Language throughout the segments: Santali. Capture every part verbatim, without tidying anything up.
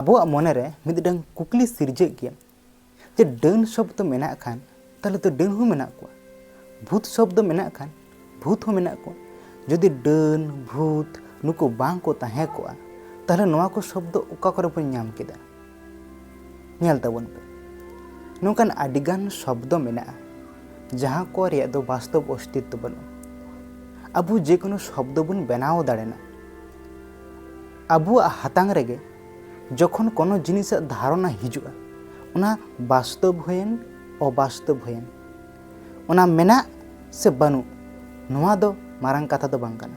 ᱟᱵᱚᱣᱟᱜ ᱢᱚᱱᱮᱨᱮ ᱢᱤᱫᱴᱟᱝ ᱠᱩᱠᱞᱤ ᱥᱤᱨᱡᱟᱹᱜ ᱜᱮᱭᱟ ᱡᱮ ᱰᱟᱹᱱ ᱥᱚᱵᱫᱚ ᱢᱮᱱᱟᱜ ᱠᱷᱟᱱ ᱛᱟᱦᱞᱮ ᱛᱚ ᱰᱟᱹᱱ ᱦᱚᱸ ᱢᱮᱱᱟᱜ ᱠᱚᱣᱟ, ᱵᱷᱩᱛ ᱥᱚᱵᱫᱚ ᱢᱮᱱᱟᱜ ᱠᱷᱟᱱ ᱵᱷᱩᱛ ᱦᱚᱸ ᱢᱮᱱᱟᱜ ᱠᱚᱣᱟ᱾ ᱡᱩᱫᱤ ᱰᱟᱹᱱ ᱵᱷᱩᱛ ᱱᱩᱠᱩ ᱵᱟᱝ ᱠᱚ ᱛᱟᱦᱮᱸ ᱠᱚᱜᱼᱟ, ᱛᱟᱦᱞᱮ ᱱᱚᱣᱟ ᱠᱚ ᱥᱚᱵᱫᱚ ᱚᱠᱟ ᱠᱚᱨᱮ ᱵᱚᱱ ᱧᱟᱢ ᱠᱮᱫᱟ? ᱧᱮᱞ ᱛᱟᱵᱚᱱ ᱯᱮ, ᱱᱚᱝᱠᱟᱱ ᱟᱹᱰᱤᱜᱟᱱ ᱥᱚᱵᱫᱚ ᱢᱮᱱᱟᱜᱼᱟ ᱡᱟᱦᱟᱸ ᱠᱚ ᱨᱮᱭᱟᱜ ᱫᱚ ᱵᱟᱥᱛᱚᱵ ᱚᱥᱛᱤᱛᱛᱚ ᱵᱟᱹᱱᱩᱜᱼᱟ᱾ ᱟᱵᱚ ᱡᱮᱠᱳᱱᱳ ᱥᱚᱵᱫᱚ ᱵᱚᱱ ᱵᱮᱱᱟᱣ ᱫᱟᱲᱮᱱᱟ᱾ ᱟᱵᱚᱣᱟᱜ ᱦᱟᱛᱟᱝ ᱨᱮᱜᱮ ᱡᱚᱠᱷᱚᱱ ᱠᱳᱱᱳ ᱡᱤᱱᱤᱥᱟᱜ ᱫᱷᱟᱨᱚᱱᱟ ᱦᱤᱡᱩᱜᱼᱟ, ᱚᱱᱟ ᱵᱟᱥᱛᱚᱵ ᱦᱩᱭᱮᱱ, ᱚᱵᱟᱥᱛᱚᱵ ᱦᱩᱭᱮᱱ, ᱚᱱᱟ ᱢᱮᱱᱟᱜ ᱥᱮ ᱵᱟᱹᱱᱩᱜ, ᱱᱚᱣᱟ ᱫᱚ ᱢᱟᱨᱟᱝ ᱠᱟᱛᱷᱟ ᱫᱚ ᱵᱟᱝ ᱠᱟᱱᱟ᱾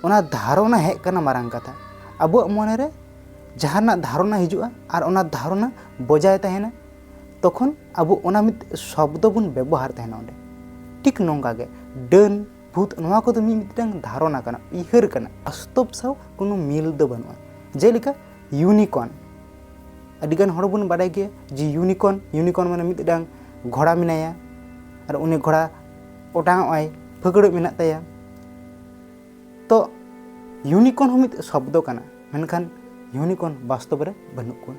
ᱚᱱᱟ ᱫᱷᱟᱨᱚᱱᱟ ᱦᱮᱡ ᱠᱟᱱᱟ ᱢᱟᱨᱟᱝ ᱠᱟᱛᱷᱟ᱾ ᱟᱵᱚᱣᱟᱜ ᱢᱚᱱᱮᱨᱮ ᱡᱟᱦᱟᱱᱟᱜ ᱫᱷᱟᱨᱚᱱᱟ ᱦᱤᱡᱩᱜᱼᱟ ᱟᱨ ᱚᱱᱟ ᱫᱷᱟᱨᱚᱱᱟ ᱵᱚᱡᱟᱭ ᱛᱟᱦᱮᱱᱟ, ᱛᱚᱠᱷᱚᱱ ᱟᱵᱚ ᱚᱱᱟ ᱢᱤᱫ ᱥᱚᱵᱫᱚ ᱵᱚᱱ ᱵᱮᱵᱚᱦᱟᱨ ᱛᱟᱦᱮᱱᱟ ᱚᱸᱰᱮ᱾ ᱴᱷᱤᱠ ᱱᱚᱝᱠᱟ ᱜᱮ ᱰᱟᱹᱱ ᱵᱷᱩᱛ, ᱱᱚᱣᱟ ᱠᱚᱫᱚ ᱢᱤᱫ ᱢᱤᱫᱴᱟᱝ ᱫᱷᱟᱨᱚᱱᱟ ᱠᱟᱱᱟ, ᱩᱭᱦᱟᱹᱨ ᱠᱟᱱᱟ, ᱵᱟᱥᱛᱚᱵ ᱥᱟᱶ ᱠᱳᱱᱳ ᱢᱤᱞ ᱫᱚ ᱵᱟᱹᱱᱩᱜᱼᱟ᱾ ᱡᱮᱞᱮᱠᱟ ᱤᱭᱩᱱᱤᱠᱚᱨᱱ, ᱟᱹᱰᱤᱜᱟᱱ ᱦᱚᱲ ᱵᱚᱱ ᱵᱟᱰᱟᱭ ᱜᱮᱭᱟ ᱡᱮ ᱤᱭᱩᱱᱤᱠᱚᱨᱱ, ᱤᱭᱩᱱᱤᱠᱚᱨᱱ ᱢᱟᱱᱮ ᱢᱤᱫᱴᱟᱝ ᱜᱷᱚᱲᱟ ᱢᱮᱱᱟᱭᱟ ᱟᱨ ᱩᱱᱤ ᱜᱷᱚᱲᱟ ᱚᱴᱟᱝᱚᱜ ᱟᱭ, ᱯᱷᱟᱹᱠᱲᱟᱹᱜ ᱢᱮᱱᱟᱜ ᱛᱟᱭᱟ᱾ ᱛᱚ ᱤᱭᱩᱱᱤᱠᱚᱨᱱ ᱦᱚᱸ ᱢᱤᱫ ᱥᱚᱵᱫᱚ ᱠᱟᱱᱟ, ᱢᱮᱱᱠᱷᱟᱱ ᱤᱭᱩᱱᱤᱠᱚᱨᱱ ᱵᱟᱥᱛᱚᱵ ᱨᱮ ᱵᱟᱹᱱᱩᱜ ᱠᱚᱣᱟ᱾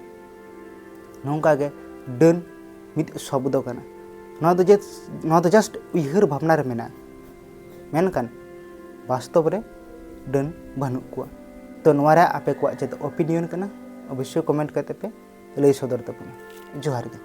ᱱᱚᱝᱠᱟ ᱜᱮ ᱰᱟᱹᱱ ᱢᱤᱫ ᱥᱚᱵᱫᱚ ᱠᱟᱱᱟ᱾ ᱱᱚᱣᱟ ᱫᱚ just, ᱱᱚᱣᱟ ᱫᱚ just ᱩᱭᱦᱟᱹᱨ ᱵᱷᱟᱵᱽᱱᱟ ᱨᱮ ᱢᱮᱱᱟᱜᱼᱟ, ᱢᱮᱱᱠᱷᱟᱱ ᱵᱟᱥᱛᱚᱵ ᱨᱮ ᱰᱟᱹᱱ ᱵᱟᱹᱱᱩᱜ ᱠᱚᱣᱟ᱾ ᱛᱚ ᱱᱚᱣᱟ ᱨᱮ ᱟᱯᱮ ᱠᱚᱣᱟᱜ ᱪᱮᱫ ᱚᱯᱤᱱᱤᱭᱚᱱ ᱠᱟᱱᱟ, ᱚᱵᱚᱥᱥᱳᱭ ᱠᱚᱢᱮᱱᱴ ᱠᱟᱛᱮ ᱯᱮ ᱞᱟᱹᱭ ᱥᱚᱫᱚᱨ ᱛᱟᱵᱚᱱᱟ᱾ ᱡᱚᱦᱟᱨ ᱜᱮ᱾